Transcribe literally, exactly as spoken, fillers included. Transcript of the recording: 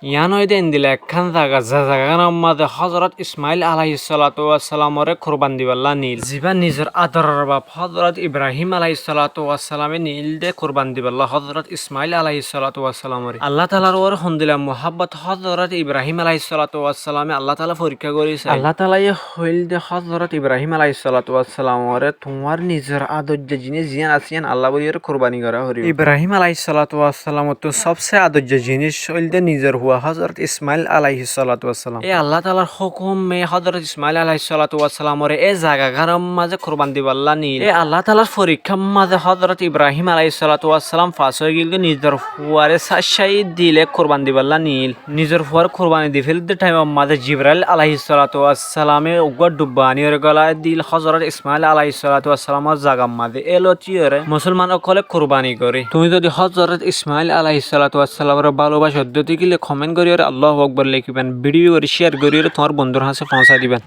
Yián óilde endila ekkán zaga, ze zagagánor mazé Hózorot Ismail alaihissalatu wassalamoré kurban dibálla nil. Zibá nizor adoror baf Hózorot Ibrahim alaihissalatu wassalame nilde kurban dibálla Hózorot Ismail alaihissalatu wassalamoré. Allah taalar uore hondila muhábbot Hózorot Ibrahim alaihissalatu wassalame Allah taala forikká gorí sail. Allah taalaye hoilde Hózorot Ibrahim alaihissalatu wassalamoré, tuáñr nizor adojja jinis ziyán asé yían Allah bóliyoré kurbani gorá foribó. Ibrahim alaihissalatu wassalamottú sobse adojja jinis óilde nizor fua Hózorot Ismail alaihissalatu wassalam. E Allah taalar hókume Hózorot Ismail alaihissalatu wassalamoré e zagagánor mazé kurban dibálla nil. E Allah taalar forikkár mazé Hózorot Ibrahim alaihissalatu wassalam fas ói giyói, nizor fuaré sáccái dile kurban dibálla nil. Nizor fuar kurbani di félaidde thaimor mazé Jibrail alaihissalatu wassalame uggúa dhubba aníyoré gólai dil Hózorot Ismail alaihissalatu wassalamor zagar mazé. Elotiyóre musolman ókkole kurbani goré. Tuñí zodi Hózorot Ismail alaihissalatu wassalamoré bálobacó dé tákile komen goríyoré Allahu Akbar lekíban, bidhiyo gorí ciyar goríyoré tuáñr bondúr hañsé foóñsai diban.